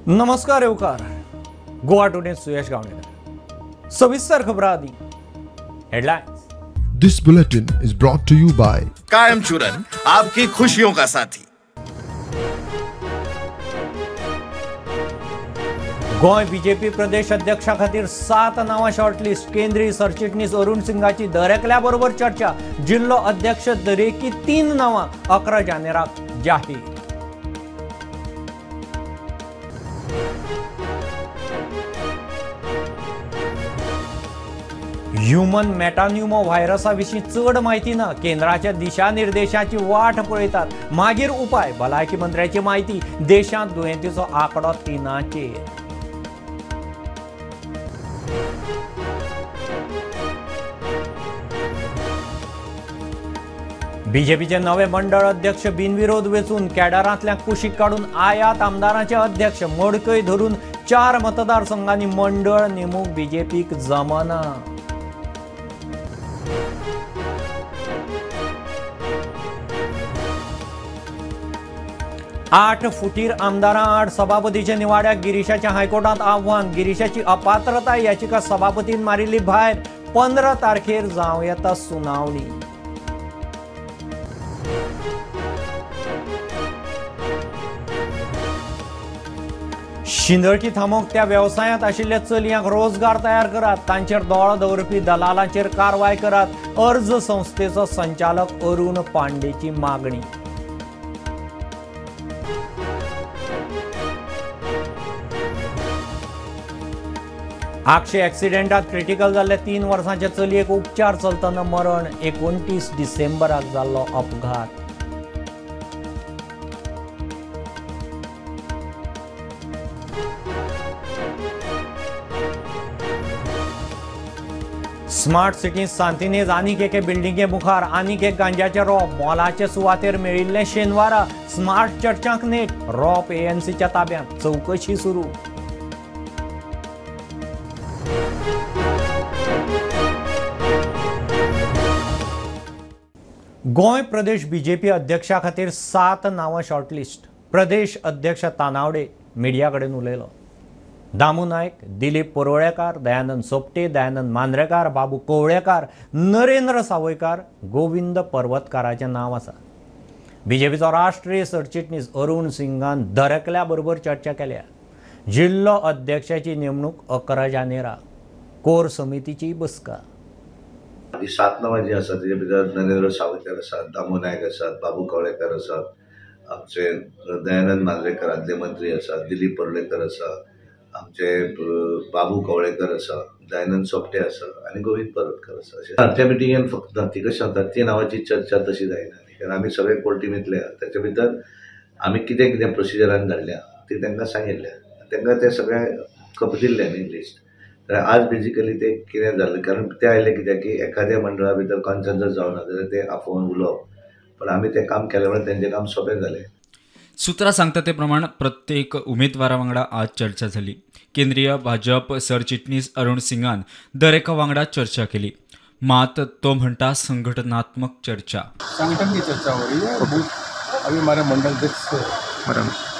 नमस्कार येवकार गोवा टुडे सुयश गावणेकर सविस्तर खबरां आदी headlines. This bulletin is brought to you by Kayam Churan, आपकी खुशियों का साथी। गोंय बीजेपी प्रदेश अध्यक्षा खातीर 7 नांवां शॉर्टलिस्ट। केंद्रीय सरचिटणीस अरुण सिंगाची दरेकल्या बरोबर चर्चा। जिल्लो अध्यक्ष दरेकी 3 नांवां 11 जानेराक जाहीर। ह्युमन मेटान्युमो व्हायरसा विशीं चड म्हायती ना। केंद्राच्या दिशानिर्देशाची वाट पळयतात, मागीर उपाय। भलायकी मंत्र्याची म्हायती। देशांत दुयेंतीचो आंकडो 3चेर। बीजेपीचे नवे मंडळ अध्यक्ष बिनविरोध वेचून कॅडरांतल्या कुशीक काडून आयात आमदारांचे अध्यक्ष मडकय धरून 4 मतदारसंघांनी मंडळ नेमूंक बीजेपीक जमना। आठ फुटीर आमदारां आड सभापतीच्या निवाड्याक गिरीशाच्या हायकोर्टांत आव्हान। गिरीशाची अपात्रताय याचिका सभापतीन मारिल्ली भायर। 15 तारखेर जावं येता सुनावणी। शिंदळकी थांबोवंक त्या वेवसायांत आशिल्ल्या चलयांक रोजगार तयार करात, तांचेर दोळो दवरपी दलालांचेर कारवाय करात, अर्ज संस्थेचो संचालक अरुण पांडेची मागणी। आगशे एक्सिडेंटात क्रिटिकल जाल्ले 3 वर्सांचे चलयेक उपचार चलतना मरण। 29 डिसेंबराक जाल्लो अपघात। स्मार्ट सिटींत सांतिनेज आनीक एके बिल्डिंगे मुखार आनीक एक गांजाचें रोप मोलाचे सुवातेर मेळिल्लें शेनवारा। स्मार्ट चर्चांक नेट, रोप एएनसीच्या ताब्यांत, चवकशी सुरू। गोंय प्रदेश बीजेपी अध्यक्षा खातीर 7 नांवां शॉर्टलिस्ट। प्रदेश अध्यक्ष तानावडे मिडिया कडेन उलयलो। दामू नायक, दिलीप परुळेकार, दयानंद सोपटे, दयानंद मांद्रेकार, बाबू कवळेकार, नरेंद्र सावयकार, गोविंद पर्वतकाराचें नांव आसा। बीजेपीचो राष्ट्रीय सरचिटणीस अरुण सिंगान दरेकल्या बरोबर चर्चा केल्या। जिल्लो अध्यक्षाची नेमणूक 11 जानेराक। कोर समितीची बसका। ही 7 नांवां जी आसा तेजे भितर नरेंद्र सावयकार आसात, दामू नायक आसात, बाबू कवळेकर आसात, आमचे दयानंद मांद्रेकर आदले मंत्री आसात, दिलीप परुळेकर आसा, आमचे बाबू कवळेकर आसा, दयानंद सोपटे आसा आनी गोविंद पर्वतकर आसा। अशें त्या मिटिंगेन फक्त ती कशें जाता, ती नांवाची चर्चा तशी जायना कारण आमी सगळे कोर टिमींतले। ताच्या भितर आमी कितें कितें प्रोसिजरान धाडल्या ती तांकां सांगिल्ल्या, तांकां तें सगळें खबर दिल्लें न्ही लिस्ट। आज बेजिकली ते कितें जालें कारण ते आयले कित्याक की एखाद्या मंडळा भितर कॉन्सन्सस जावना जाल्यार ते आफोवन उलोवप, पण आमी तें काम केलें म्हणून तेंचें काम सोंपें जालें। सूत्रां सांगता ते प्रमाण प्रत्येक उमेदवारा वांगडा आज चर्चा झाली। केंद्रीय भाजप सरचिटणीस अरुण सिंगान दरेका वांगडा चर्चा केली। मात तो म्हणटा संघटनात्मक चर्चा, संगठन की चर्चा हो रही है। अभी हमारे मंडल अध्यक्ष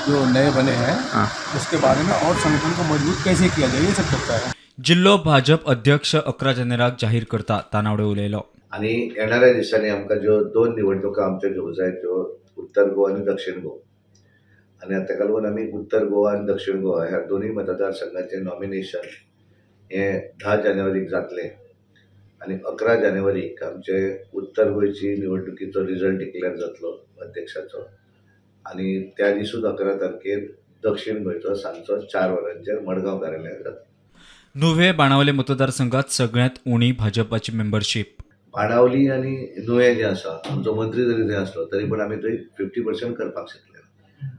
जो नए बने हैं उसके बारे में और संगठन को मजबूत कैसे किया जाए ये सब चर्चा है। जिल्लो भाजप अध्यक्ष 11 जानेराक जाहीर करता तानावडे उलयलो। आनी येणाऱ्या दिसांनी आमकां ज्यो 2 निवडणुका आमच्यो घेवंक जाय त्यो उत्तर गोवा आनी दक्षिण गोवा, आनी ताका लागून आमी उत्तर गोवा आनी दक्षिण गोवा ह्या दोनूय मतदारसंघाचें नॉमिनेशन हें 10 जानेवारीक जातलें आनी 11 जानेवारीक आमचे उत्तर गोंयची निवडणुकीचो रिजल्ट डिक्लेअर जातलो अध्यक्षाचो, आनी त्या दिसूच 11 तारखेर दक्षिण गोंयचो सांजचो 4 वरांचेर मडगांव कार्यालयांत जातलो। नुवें बाणावले मतदारसंघात सगळ्यात उणी भाजपाची मेंबरशीप। बाणावली आनी नुवें जें आसा आमचो मंत्री जरी थंय आसलो तरी पण आमी थंय 50% करपाक शकले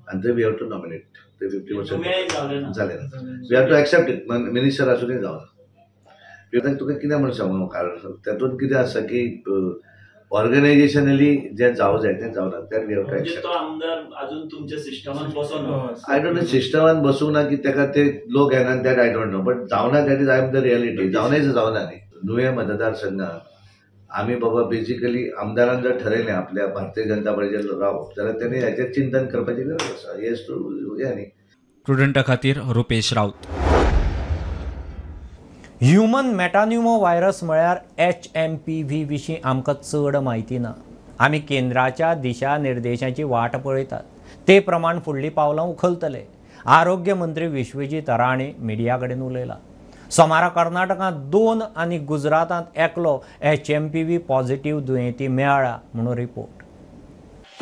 आनी थंय we have to nominate, थंय 50% जालें ना, we have to accept it. Minister आसूनय जावना तुका कितें म्हूण सांगू कारण तातूंत कितें आसा की ऑर्गनायझेशनली जें जावं जाय तें जावना, that we have to accept. आमदार अजून तुमच्या सिस्टमान बसोना, I don't know सिस्टमान बसूंक ना की ताका ते लोक येना that I don't know, but जावना that is I am the reality. जावनाच जावना न्ही। नुवें मतदारसंघात आमी बाबा बेजिकली आमदारान जर ठरयलें आपल्या भारतीय जनता पार्टीचेर रावप जाल्यार तेणी हाचेर चिंतन करपाची गरज आसा। येस टू हें न्ही। प्रुडंटा खातीर रुपेश राऊत. ह्युमन मेटान्युमो व्हायरस म्हळ्यार HMPV विशीं आमकां चड म्हायती ना. आमी केंद्राच्या दिशा निर्देशांची वाट पळयतात, ते प्रमाण फुडलीं पावलां उखलतले. आरोग्य मंत्री विश्वजीत राणे मिडिया कडेन उलयला. सोमारा कर्नाटकांत 2 आनी गुजरातांत एकलो HMPV positive दुयेंती मेळ्ळा म्हणून रिपोर्ट.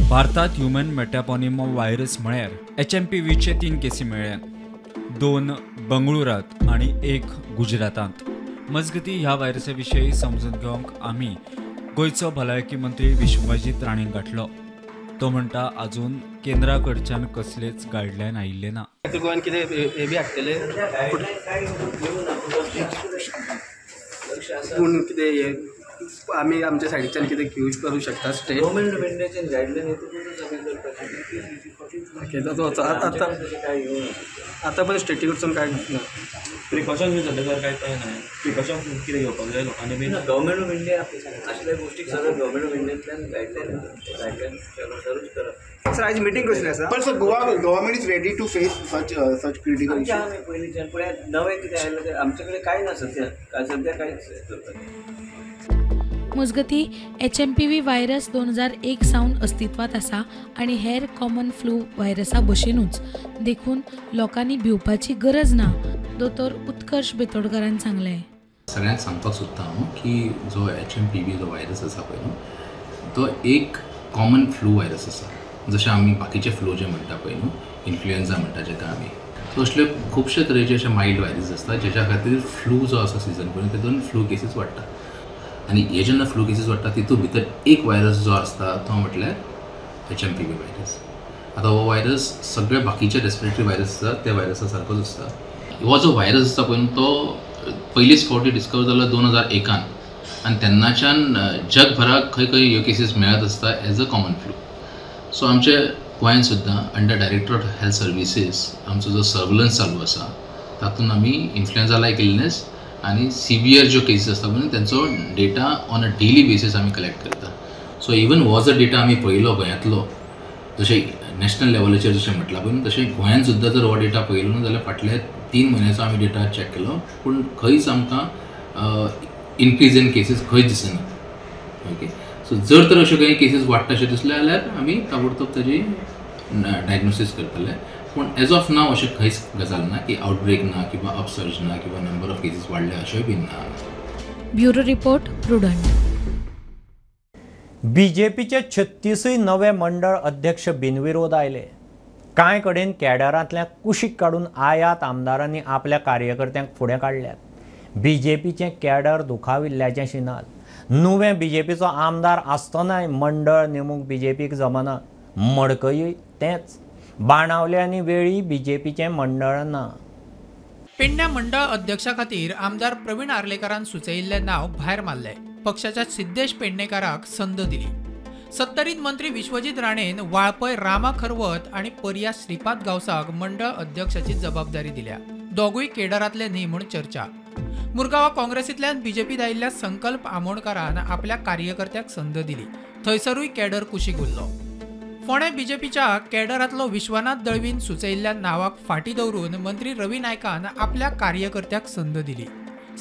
भारतात ह्युमन मेटापॉनिमो व्हायरस म्हळ्यार HMPVचे 3 केसी मेळ्ळ्यात, 2 बंगळुरात आनी 1 गुजरातांत. मजगती ह्या व्हायरसा विशीं समजून घेवंक आमी गोंयचो भलायकी मंत्री विश्वजीत राणेक गाठलो. तो म्हणटा अजून केंद्रा कडच्यान कसलेच गायडलायन आयिल्ले ना. गोव्यान कितें हे बी हाडटले पूण कितें हे आमी आमच्या सायडीच्यान कितें यूज करूं शकता स्टेट गव्हर्मेंट ऑफ इंडियाच्यान गायडलायन आतां आतां पण स्टेटी कडसून काय ना प्रिकॉशन बी सद्या तर काय ना प्रिकॉशन कितें घेवपाक जाय लोकांनी बी. गव्हर्मेंट ऑफ इंडिया असल्या गोष्टीक सगळं गव्हर्मेंट ऑफ इंडियांतल्यान गायडलायन गायडलायन करप. सर आज मिटींग कसली आसा? पण sir Goa government is ready to face such such critical issues. आमी पयलींच्यान पण नवें कितें आयलें तें आमचे कडेन कांय ना सद्या सद्या कांयच करपाचें. मजगती HMPV virus 2001 सावन अस्तित्वात आसा आनी हेर कॉमन फ्लू व्हायरसा भशेनूच, देखून लोकांनी भिवपाची गरज ना, दोतोर उत्कर्ष बेतोडकरान सांगलें. सगळ्यांक सांगपाक सोदता हांव की जो HMPV जो व्हायरस आसा पळय न्हू तो एक कॉमन फ्लू व्हायरस आसा. जशें आमी बाकीचे फ्लू जे म्हणटा पळय न्हू, इन्फ्लुएन्जा म्हणटा जेका आमी, सो असले खुबशे तरेचे अशे मायल्ड व्हायरस आसता जेच्या खातीर फ्लू जो आसा सिजन पळय तेतून फ्लू केसीस वाडटा. आनी हे जेन्ना फ्लू केसीस वाडटा तितून भितर एक व्हायरस जो आसता तो म्हटल्यार HMPV virus. आतां हो व्हायरस सगळे बाकीचे रेस्पिरेटरी व्हायरस आसा त्या व्हायरसा सारकोच आसता. हो जो व्हायरस आसता पळय तो पयलीच फावटी डिस्कवर जालो 2001 आनी तेन्नाच्यान जगभराक खंय खंय ह्यो केसीस मेळत आसता as a common flu. So आमचे गोंयांत सुद्दां under director of health services आमचो जो सर्वलन्स चालू आसा तातूंत आमी इन्फ्लुएन्जा लायक इलनेस आनी सिवियर ज्यो केसीस आसता पळय तेंचो data on a daily basis आमी कलेक्ट करता. सो इवन हो जर डेटा आमी पळयलो गोंयांतलो, जशें नॅशनल लेवलाचेर जशें म्हटलां पळय तशें गोंयांत सुद्दां जर हो डेटा पळयलो न्हू जाल्यार फाटल्या 3 म्हयन्याचो आमी डेटा चॅक केलो पूण खंयच आमकां इनक्रीज इन केसीस खंयच दिसना. ओके, सो जर तर अश्यो काही केसीस वाडटा अशें दिसलें जाल्यार आमी ताबडतोब ताजी डायग्नोसीस करतले. पूण एज ऑफ नाव अशें खंयच गजाल ना की आउटब्रेक ना किंवा अपसर्ज ना किंवा नंबर ऑफ केसीस वाडले अशेंय बीन ना. Bureau report, Prudent. बीजेपीचे 36 नवे मंडळ अध्यक्ष बिनविरोध आयले. कांय कडेन कॅडरांतल्या कुशीक काडून आयात आमदारांनी आपल्या कार्यकर्त्यांक फुडें काडल्यात. बीजेपीचें कॅडर दुखाविल्ल्याचें शिनाल. नुवें बीजेपीचो आमदार आसतनाय मंडळ नेमूंक बीजेपीक जमना. मडकयूय तेंच. बाणावले आनी वेळी बीजेपीचें मंडळ ना. पेडण्या मंडळ अध्यक्षा खातीर आमदार प्रवीण आर्लेकारान सुचयिल्लें नांव भायर मारलें. पक्षाच्या सिद्धेश पेडणेकाराक संद दिली. सत्तरीत मंत्री विश्वजीत राणेन वाळपय रामा खरवत आनी पर्या श्रीपाद गांवसाक मंडळ अध्यक्षाची जबाबदारी दिल्या. दोगूय केडरांतले न्ही म्हूण चर्चा. मुरगांवा काँग्रेसींतल्यान बीजेपीत आयिल्ल्या संकल्प आमोणकारान आपल्या कार्यकर्त्याक संद दिली. थंयसरूय केडर कुशीक उरलो. फोंडें बीजेपीच्या केडरांतलो विश्वनाथ दळवीन सुचयिल्ल्या नांवाक फाटी दवरून मंत्री रवी नायकान आपल्या कार्यकर्त्याक संद दिली.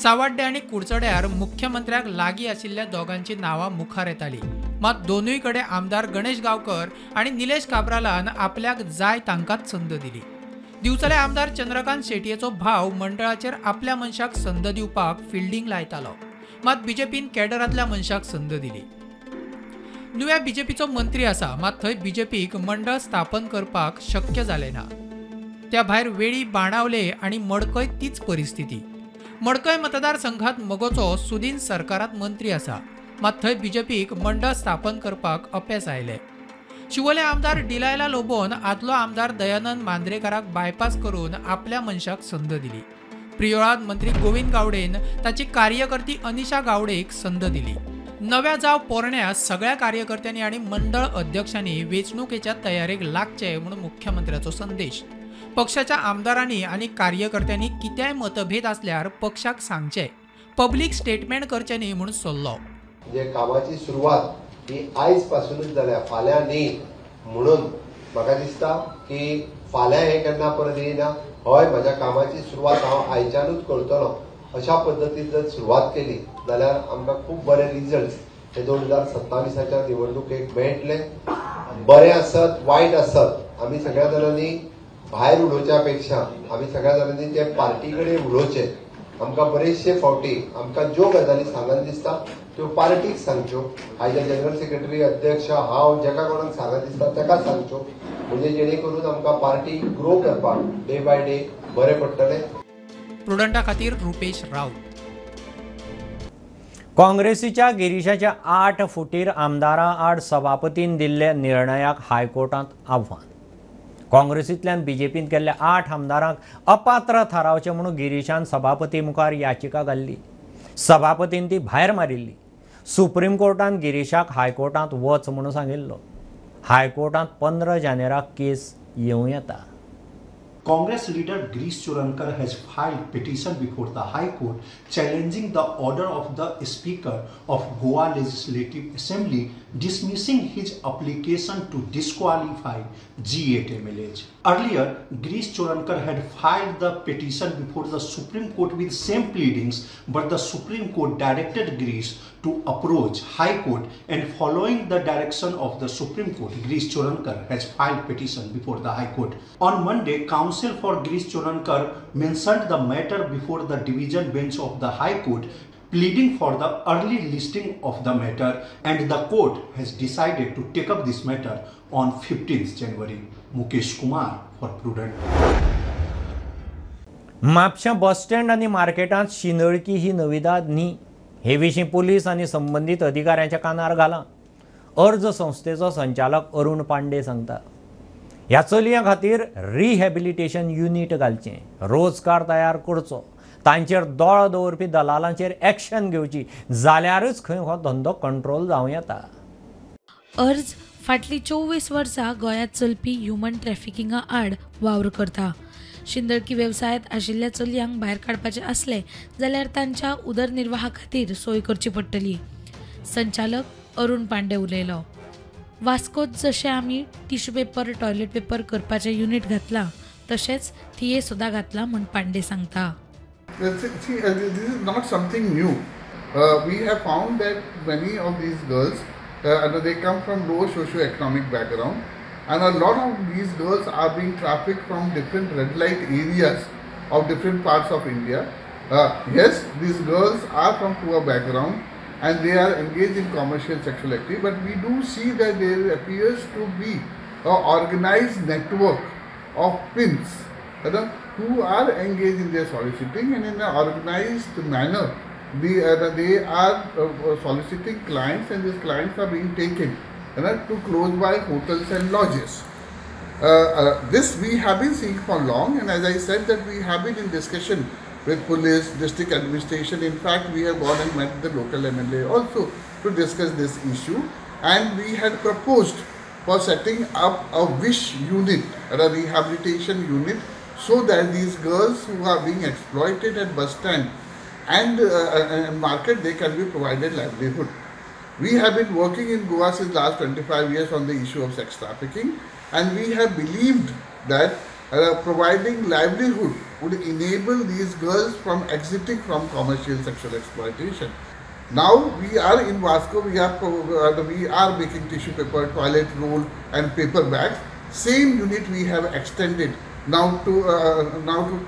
सावाड्डे आनी कुडचड्यार मुख्यमंत्र्याक लागीं आशिल्ल्या दोगांची नांवां मुखार येताली. मात दोनूय कडेन आमदार गणेश गांवकर आनी निलेश काब्रालान आपल्याक जाय तांकांच संद दिली. दिवचले आमदार चंद्रकांत शेटयेचो भाव मंडळाचेर आपल्या मनशाक संद दिवपाक फिल्डींग लायतालो. मात बीजेपीन केडरांतल्या मनशाक संद दिली. नुव्या बीजेपीचो मंत्री आसा, मात थंय बीजेपीक मंडळ स्थापन करपाक शक्य जालें ना. त्या भायर वेळी, बाणावले आनी मडकय तीच परिस्थिती. मडकय मतदारसंघात मगोचो सुदीन सरकारात मंत्री आसा, मात थंय बीजेपीक मंडळ स्थापन करपाक अपेस आयलें. शिवोले आमदार डिलायला लोबोन आदलो आमदार दयानंद मांद्रेकाराक बायपास करून आपल्या मनशाक संद दिली. प्रियोळांत मंत्री गोविंद गावडेन ताची कार्यकर्ती अनिशा गावडेक संद दिली. नव्या जावं पोरण्या सगळ्या कार्यकर्त्यांनी आनी मंडळ अध्यक्षांनी वेंचणुकेच्या तयारेक लागचे म्हणून मुख्यमंत्र्याचो संदेश. पक्षाच्या आमदारांनी आनी कार्यकर्त्यांनी कितेंय मतभेद आसल्यार पक्षाक सांगचे, पब्लीक स्टेटमेंट करचें न्ही म्हूण सल्लो. जे कामाची सुरवात ही आयज पासूनच जाल्या, फाल्यां न्ही, म्हणून म्हाका दिसता की फाल्यां हें केन्ना परत येयना. हय, म्हज्या कामाची सुरवात हांव आयच्यानूच करतलो अशा पद्दतीन जर सुरवात केली जाल्यार आमकां खूब बरे रिजल्ट्स हे 2027 निवडणुकेक मेळटले. बरें आसत वायट आसत आमी सगळ्या जाणांनी भायर उलोवच्या पेक्षा आमी सगळ्या जाणांनी ते पार्टी कडेन उलोवचें. आमकां बरेचशे फावटी आमकां ज्यो गजाली सांगन दिसता त्यो पार्टीक सांगच्यो. आयच्या जनरल सेक्रेटरी, अध्यक्ष, हांव जेका कोणाक सांगत दिसता तेका सांगच्यो, म्हणजे जेणे करून आमकां पार्टी ग्रो करपाक डे बाय डे बरें पडटलें. प्रुडंटा खातीर रुपेश राऊत. काँग्रेसीच्या गिरीशाच्या 8 फुटीर आमदारां आड सभापतीन दिल्ल्या निर्णयाक हायकोर्टांत आव्हान. काँग्रेसींतल्यान बीजेपीन केल्ल्या 8 आमदारांक अपात्र थारावचें म्हणून गिरीशान सभापती मुखार याचिका घाल्ली. सभापतीन ती भायर मारिल्ली. सुप्रीम कोर्टान गिरीशाक हायकोर्टांत वच म्हणून सांगिल्लो. हायकोर्टांत 15 जानेराक केस येवं येता. Congress leader Girish Chodankar has filed petition before the High Court challenging the order of the Speaker of Goa Legislative Assembly dismissing his application to disqualify G8 MLAs. Earlier, Girish Chodankar had filed the petition before the Supreme Court with same pleadings, but the Supreme Court directed Girish to approach High Court, and following the direction of the Supreme Court, Girish Chodankar has filed petition before the High Court. On Monday, counsel for Girish Chodankar mentioned the matter before the division bench of the High Court, pleading for the early listing of the matter, and the court has decided to take up this matter on 15th January. Mukesh Kumar for Prudent. Mapusa bus stand आनी मार्केटांत शिंदळकी ही नविदाद न्ही हे विशीं police आनी संबंदीत अधिकाऱ्यांच्या कानार घालां. अर्ज संस्थेचो संचालक अरुण पांडे सांगता, ह्या चलयां खातीर रिहॅबिलिटेशन युनीट घालचें, रोजगार तयार करचो, तांचेर दोळो दवरपी दलालांचेर एक्शन घेवची, जाल्यारच खंय हो धंदो कंट्रोल जावं येता. अर्ज फाटलीं 24 वर्सां गोंयांत चलपी ह्युमन ट्रॅफिकिंगा आड वावर करता. शिंदळकी वेवसायांत आशिल्ल्या चलयांक भायर काडपाचें आसलें जाल्यार तांच्या उदरनिर्वाहा खातीर सोय करची पडटली. संचालक अरुण पांडे उलयलो. वास्कोत जशें आमी टिश्यू पेपर, टॉयलेट पेपर करपाचें युनीट घातलां तशेंच थिये सुद्दां घातलां म्हूण पांडे सांगता. See, this is not something new. We have found that many of these girls, they come from low socio-economic background, and a lot of these girls are being trafficked from different red light areas of different parts of India. Yes, these girls are from poor background and they are engaged in commercial sexual activity, but we do see that there appears to be an organized network of pimps who are engaged in their soliciting, and in an organized manner they are soliciting clients, and these clients are being taken to close by hotels and lodges. This we have been seeing for long, and as I said that we have been in discussion with police, district administration. In fact, we have gone and met the local MLA also to discuss this issue, and we had proposed for setting up a WISH unit, a rehabilitation unit, so that these girls who are being exploited at bus stand and market, they can be provided livelihood. We have been working in Goa since last 25 years on the issue of sex trafficking, and we have believed that providing livelihood would enable these girls from exiting from commercial sexual exploitation. Now we are in Vasco, we are making tissue paper, toilet roll and paper bags. Same unit we have extended now to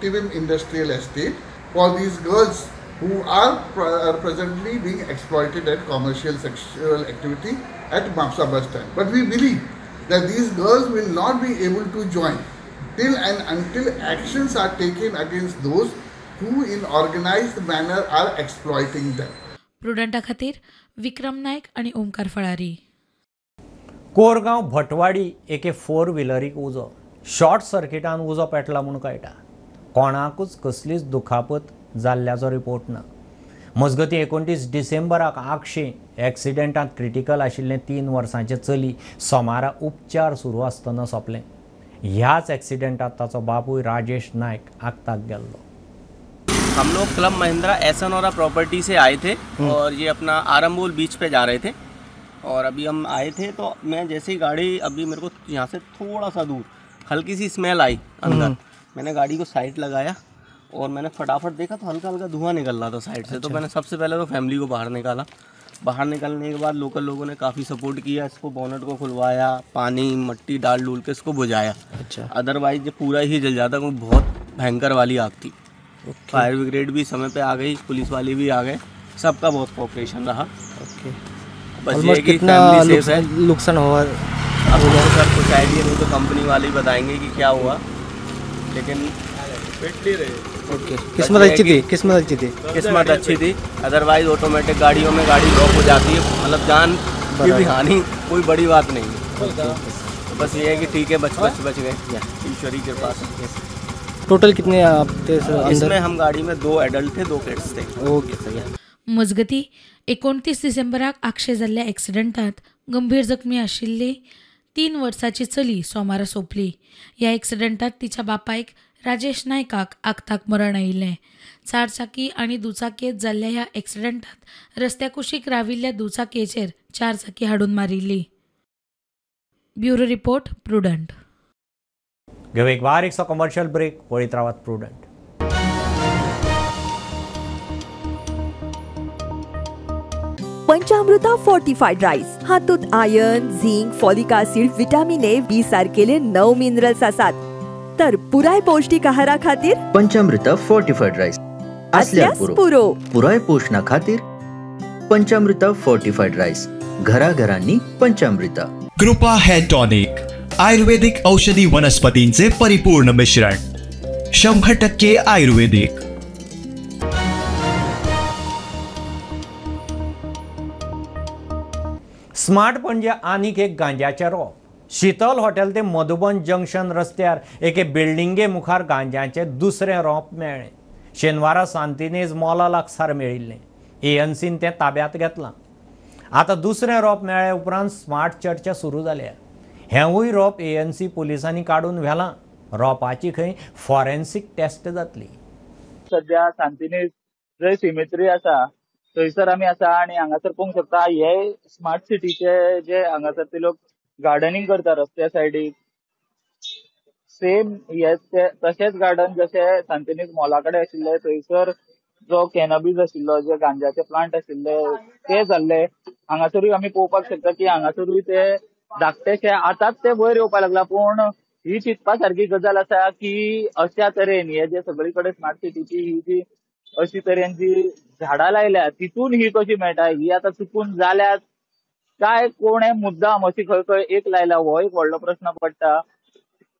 Tivim Industrial Estate for these girls who are presently being exploited at commercial sexual activity at Mapsa bus stand. But we believe that these girls will not be able to join till and until actions are taken against those who in organized manner are exploiting them. प्रुडंटा खातीर विक्रम नायक आणि ओमकार फळारी. कोरगांव भटवाडी एके four व्हिलरीक उजो, short सर्किटान उजो पेटला म्हूण कळटा. कोणाकूच कसलीच दुखापत जाल्ल्याचो रिपोर्ट ना. मजगतीं 29 डिसेंबराक आगशे एक्सिडेंटांत क्रिटिकल आशिल्लें 3 वर्सांचें चली सोमारा उपचार सुरू आसतना सोंपलें. ह्याच एक्सिडेंटांत ताचो बापूय राजेश नायक आक्ताक गेल्लो. हम लोग क्लब महिंद्रा एसनोरा प्रॉपर्टी से आए थे और ये अपना आरंबोल बीच पे जा रहे थे, और अभी हम आए थे तो मैं जैसे ही गाड़ी, अभी मेरे को यहाँ से थोड़ा सा दूर हल्की सी स्मेल आई अंदर। मैंने गाड़ी को साइड लगाया और मैंने फटाफट देखा तो हल्का हल्का धुआं निकल रहा था साइड से। तो मैंने सबसे पहले तो फैमिली को बाहर निकाला। बाहर निकलने के बाद लोकल लोगों ने काफ़ी सपोर्ट किया, इसको बोनट को खुलवाया, पानी मट्टी डाल डूल के इसको बुझाया। अच्छा। अदरवाइज ये पूरा ही जल जाता, क्योंकि बहुत भयंकर वाली आग थी। फायर ब्रिगेड भी समय पे आ गई, पुलिस वाले भी आ गए, सबका बहुत कोऑपरेशन रहा। ओके। बस ये कि फैमिली सेफ है। नुकसान हुआ अब सर कुछ आइडिया नहीं, तो कंपनी वाले ही बताएंगे कि क्या हुआ, लेकिन ओके। किस्मत अच्छी थी, किस्मत अच्छी थी, किस्मत अच्छी थी। अदरवाइज ऑटोमेटिक गाड़ियों में गाड़ी लॉक हो जाती है, मतलब जान की भी हानि कोई बड़ी बात नहीं है। तो बस ये है कि ठीक है, बच बच बच गए ईश्वरी कृपा से। टोटल कितने आप थे सर? इसमें हम गाड़ी में 2 एडल्ट थे, 2 किड्स थे। Okay sir. मजगती 29 डिसेंबराक आक्षे जाल्ल्या एक्सिडंटात गंभीर जखमी आशिल्ली 3 वर्साची चली सोमारा सोंपली। ह्या एक्सिडंटात तिच्या बापायक राजेश नायकाक आक्ताक मरण आयिल्लें। चारचाकी आनी दुचाकयेंत जाल्ल्या ह्या एक्सिडंटात रस्त्या कुशीक राविल्ल्या दुचाकयेचेर 4 चाकी हाडून मारिल्ली। Bureau report, Prudent. घेऊ एक बारीकसो कमर्शियल ब्रेक, पळयत रावात प्रुडंट। पंचामृता फोर्टिफाईड राईस हातूंत iron, zinc, folic acid, vitamin A, B सारकेले 9 minerals आसात। तर पुराय पौष्टिक आहारा खातीर पंचामृता फोर्टिफाईड राईस आसल्यार पुरो। पुराय पोषणा खातीर पंचामृता फोर्टिफाईड राईस, घराघरांनी पंचामृता। कृपा हेअर टॉनिक, आयुर्वेदिक औषधी वनस्पतींचे परिपूर्ण मिश्रण, 100% आयुर्वेदिक। स्मार्ट पणजे आनीक एक गांजाचें रोप। शीतल हॉटेल ते मधुबन जंक्शन रस्त्यार एके बिल्डिंगे मुखार गांजाचें दुसरें रोप मेळ्ळें। शेनवारा सांतिनेज मॉला लागसार मेळिल्लें। एएनसीन तें ताब्यांत घेतलां। आतां दुसरें रोप मेळ्ळे उपरांत स्मार्ट चर्चा सुरू जाल्या। हेंवूय रोप एएनसी पुलिसांनी काडून व्हेलां। रोपाची खंय फॉरेन्सिक टेस्ट जातली। सध्या सांतिनेज जंय सिमेट्री आसा थंयसर आमी आसा आनी हांगासर पळोवंक शकता हे स्मार्ट सिटीचे जे हांगासर ते लोक गार्डनिंग करता रस्त्या सायडीक, सेम हे तशेंच गार्डन जशें सांतिनेज मॉला कडेन आशिल्ले थंयसर जो कॅनबीज आशिल्लो, जे गांजाचे प्लांट आशिल्ले ते जाल्ले। हांगासरूय आमी पळोवपाक शकता की हांगासरूय ते धाकटेशे आतांच ते वयर येवपाक लागला। पूण ही चिंतपा सारकी गजाल आसा की अश्या तरेन हे जे सगळी कडेन स्मार्ट सिटीची ही जी अशी तरेन जी झाडां लायल्या तितून ही कशी मेळटा, ही आतां चुकून जाल्यात काय कोणे मुद्दाम अशी खंय खंय एक लायला, हो एक व्हडलो प्रश्न पडटा।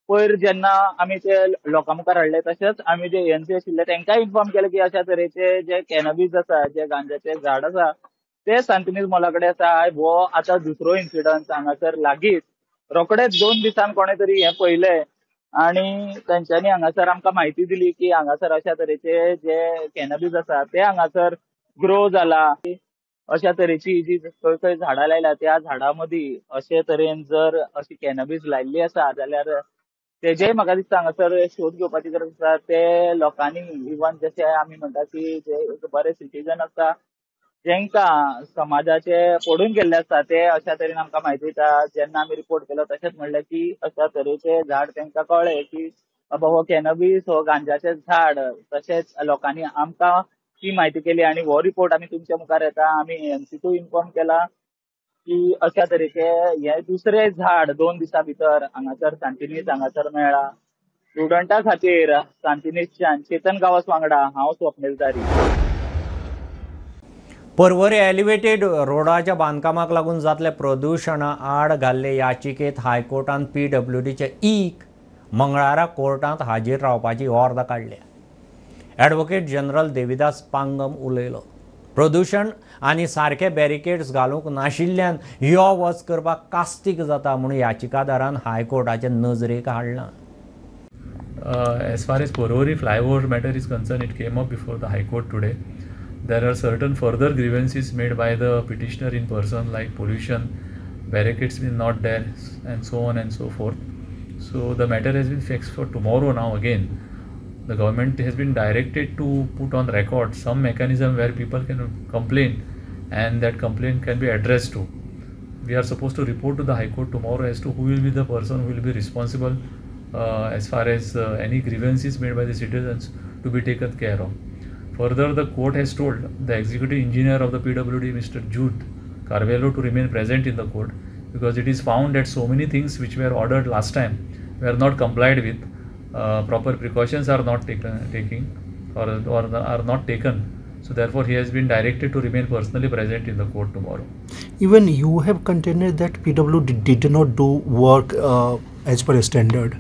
पयर जेन्ना आमी ते लोकां मुखार हाडले तशेंच आमी जे एएनसी आशिल्ले तांकांय इन्फॉर्म केलें की अशा तरेचे जे कॅनबीज आसा, जे गांजाचे झाड आसा ते सांतिनेज मॉला कडेन आसा। हो आतां दुसरो इन्सिडंट हांगासर लागींच रोखडेच 2 दिसान कोणे तरी हें पळयलें आनी तेंच्यांनी हांगासर आमकां म्हायती दिली की हांगासर अशा तरेचे जे कॅनबीज आसा ते हांगासर ग्रो जाला। अशा तरेची जी खंय खंय झाडां लायल्या त्या झाडां मदीं अशे तरेन जर अशी कॅनबीज लायिल्ली आसा जाल्यार तेजेय म्हाका दिसता हांगासर शोध घेवपाची गरज आसा। ते लोकांनी इवन जशे आमी म्हणटा की जे एक बरे सिटीजन आसता जेंकां समाजाचे पडून गेल्ले आसता ते अशा तरेन आमकां म्हायती दिता। जेन्ना आमी रिपोर्ट केलो तशेंच म्हणलें की अशा तरेचे झाड तांकां कळ्ळें की बाबा हो कॅनबीस हो गांजाचें झाड, तशेंच लोकांनी आमकां ती म्हायती केली आनी हो रिपोर्ट आमी तुमच्या मुखार येता। आमी एएनसीकूय इन्फॉर्म केला की अशा तरेचे हे दुसरे झाड 2 दिसां भितर हांगासर सांतिनेज हांगासर मेळ्ळा। स्टुडंटा खातीर सांतिनेजच्यान चेतन गांवस वांगडा हांव स्वप्नील तारी। पर्वरी एलिवेटेड रोडाच्या बांदकामाक लागून जातले प्रदुशणा आड घाल्ले याचिकेत हायकोर्टान पीडब्ल्यूडीचे ईक मंगळारा कोर्टांत हाजीर रावपाची ऑर्द काडल्या। ॲडव्होकेट जनरल देविदास पांगम उलयलो। प्रदुशण आनी सारके बॅरिकेड्स घालूंक नाशिल्ल्यान यो वच करपाक कास्तीक जाता म्हूण याचिकादारान हायकोर्टाचे नजरेक हाडलां। As far as Porvorim flyover matter is concerned, it came up before the High Court today. There are certain further grievances made by the petitioner in person, like pollution, barricades been not there, and so on and so forth. So the matter has been fixed for tomorrow now again. The government has been directed to put on record some mechanism where people can complain and that complaint can be addressed to. We are supposed to report to the High Court tomorrow as to who will be the person who will be responsible as far as any grievances made by the citizens to be taken care of. Further, the court has told the executive engineer of the PWD, Mr. Jude Carvalho, to remain present in the court because it is found that so many things which were ordered last time were not complied with, proper precautions are not taken or are not taken. So therefore he has been directed to remain personally present in the court tomorrow. Even you have contended that PWD did not do work as per standard.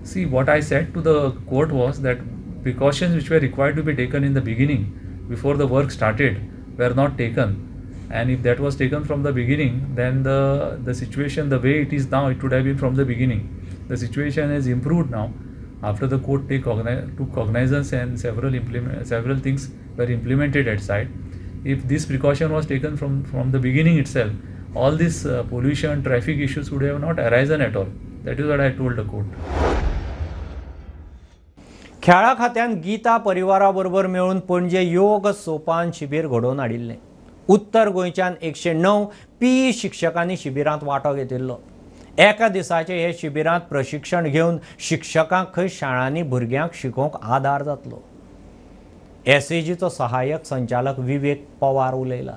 See, what I said to the court was that precautions which were required to be taken in the beginning before the work started were not taken, and if that was taken from the beginning, then the situation, the way it is now, it would have been from the beginning. The situation has improved now after the court took cognizance and several things were implemented at site. If this precaution was taken from the beginning itself, all this pollution, traffic issues would have not arisen at all. That is what I told the court. खेळा खात्यान गीता परिवारा बरोबर मेळून पणजे योग सोपान शिबीर घडोवन हाडिल्लें. उत्तर गोंयच्यान 109 पीई शिक्षकांनी शिबिरांत वांटो घेतिल्लो. एका दिसाचे हे शिबिरांत प्रशिक्षण घेवन शिक्षकांक खंय शाळांनी भुरग्यांक शिकोवंक आदार जातलो. एसएजीचो सहाय्यक संचालक विवेक Pawar उलयला.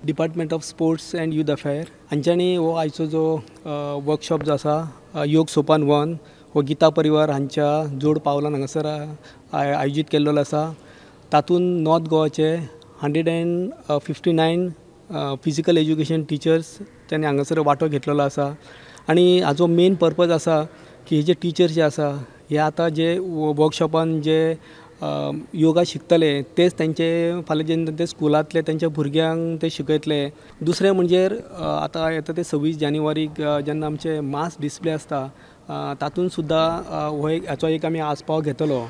Department of sports and youth affair हांच्यांनी हो आयचो जो वर्कशॉप जो आसा योग सोपान 1 हो गीता परिवार हांच्या जोड पावलान हांगासर आयोजीत केल्लो आसा. तातूंत नॉर्थ गोवाचे 159 फिजिकल एज्युकेशन टिचर्स तांणी हांगासर वांटो घेतलेलो आसा. आनी हाजो मेन पर्पज आसा की हे जे टिचर्स जे आसा हे आतां जे वर्कशॉपान जे योगा शिकतले तेच तांचे फाल्यां जेन्ना ते स्कुलांतले तांच्या भुरग्यांक ते शिकयतले. दुसरें म्हणजे आतां येता ते 26 जानेवारीक जेन्ना आमचे मास डिस्प्ले आसता तातूंत सुद्दां हो एक हाचो एक आमी आस्पाव घेतलो.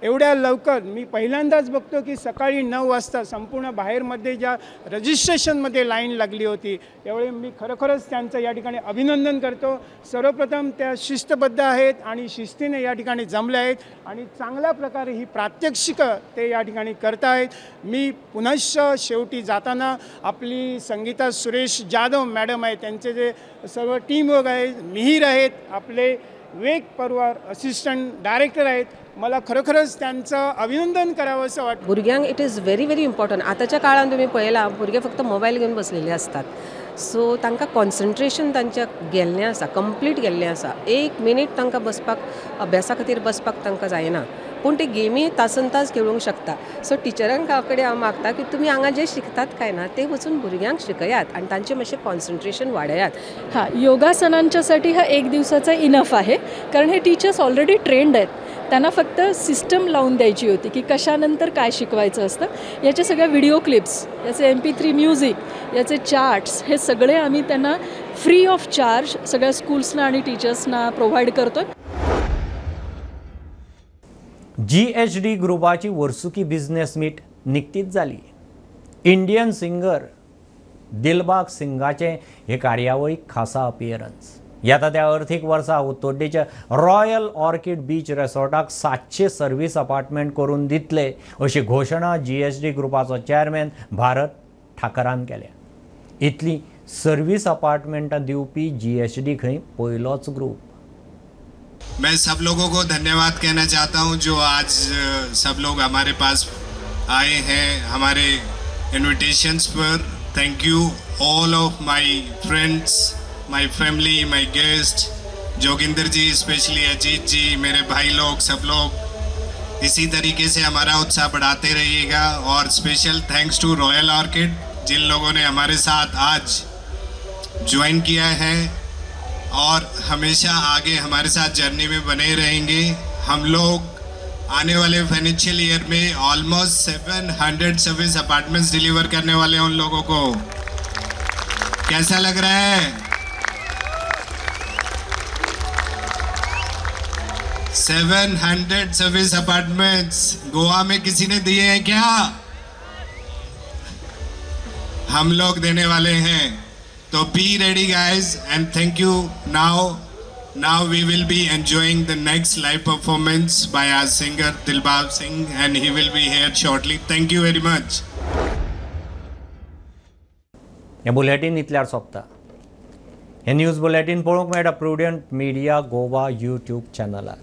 एवढ्या लवकर मी पहिल्यांदाच बघतो की सकाळी 9 वाजता संपूर्ण बाहेरमध्ये ज्या रजिस्ट्रेशनमध्ये लाईन लागली होती, त्यावेळी मी खरोखरच त्यांचं या ठिकाणी अभिनंदन करतो. सर्वप्रथम त्या शिस्तबद्ध आहेत आणि शिस्तीने या ठिकाणी जमले आहेत आणि चांगल्या प्रकारे ही प्रात्यक्षिकं ते या ठिकाणी करत आहेत. मी पुनश्च शेवटी जाताना आपली संगीता सुरेश जाधव मॅडम आहे, त्यांचे जे सर्व टीमवर्क आहे, मिहीर आहेत, आपले विवेक परवार असिस्टंट डायरेक्टर आहेत, मला खरोखरच त्यांचं अभिनंदन करावं असं वाटतं. भुरग्यांक it is very very important. आतांच्या काळान तुमी पळयलां भुरगे फक्त मोबायल घेवन बसलेले आसतात, सो तांकां कॉन्सन्ट्रेशन तांच्या गेल्लें आसा, कंप्लीट गेल्लें आसा. एक मिनीट तांकां बसपाक, अभ्यासा खातीर बसपाक तांकां जायना, पूण ते गेमी तासन तास खेळूंक शकता. सो टिचरांक कडेन हांव मागता की तुमी हांगा जे शिकतात काय ना ते वचून भुरग्यांक शिकयात आनी तांचें मातशें कॉन्सन्ट्रेशन वाडयात. हां, योगासनांच्यासाठी हा एक दिवसाचा इनफ आहे, कारण हे टीचर्स ऑलरेडी ट्रेंड आहेत. त्यांना फक्त सिस्टम लावून द्यायची होती की कशानंतर काय शिकवायचं असतं. याचे सगळ्या व्हिडिओ क्लिप्स, याचे MP3 music, याचे चार्ट्स, हे सगळे आम्ही त्यांना फ्री ऑफ चार्ज सगळ्या स्कूल्सना आणि टीचर्सना प्रोव्हाइड करतो. GHD ग्रुपाची वर्सुकी बिझनेस मीट निकतीच जाली. इंडियन सिंगर दिलबाग सिंगाचे हे कार्यावळीक खासा अपियरन्स. येता त्या अर्थीक वर्सा उत्तोड्डेच्या रॉयल ऑर्किड बीच रेसॉर्टाक 700 सर्व्हिस अपार्टमेंट करून दितले अशी घोशणा GHD ग्रुपाचो चेअरमॅन भारत ठाकरान केल्या. इतली सर्व्हिस अपार्टमेंटां दिवपी GHD खंय पयलोच ग्रुप. मैं सब लोगों को धन्यवाद कहना चाहता हूं जो आज सब लोग हमारे पास आए हैं हमारे invitations per. Thank you all of my friends, my family, my guest, Joginder ji, specially Ajit ji, मेरे भाई लोग, सब लोग इसी तरीके से हमारा उत्साह बढ़ाते रहिएगा. और special thanks to Royal Orchid, जिन लोगों ने हमारे साथ आज ज्वाइन किया है और हमेशा आगे हमारे साथ जर्नी में बने रहेंगे. हम लोग आने वाले फाइनेंशियल ईयर में ऑलमोस्ट 700 सर्विस अपार्टमेंट्स डिलीवर करने वाले हैं उन लोगों को. कैसा लग रहा है? 700 सर्विस अपार्टमेंट्स गोवा में किसी ने दिए हैं क्या? हम लोग देने वाले हैं. तो be ready guys and thank you. Now we will be enjoying the next live performance by our singer Dilbag Singh and he will be here shortly. Thank you very much. हे बुलेटिन इतल्यार सोंपता. हे news bulletin पळोवंक मेळटा Prudent media Goa YouTube चॅनलार.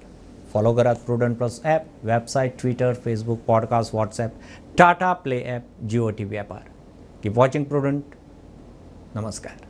Follow करात Prudent plus app, website, Twitter, Facebook, podcast, WhatsApp, Tata Play app, Jio TV ॲपार. Keep watching prudent. नमस्कार.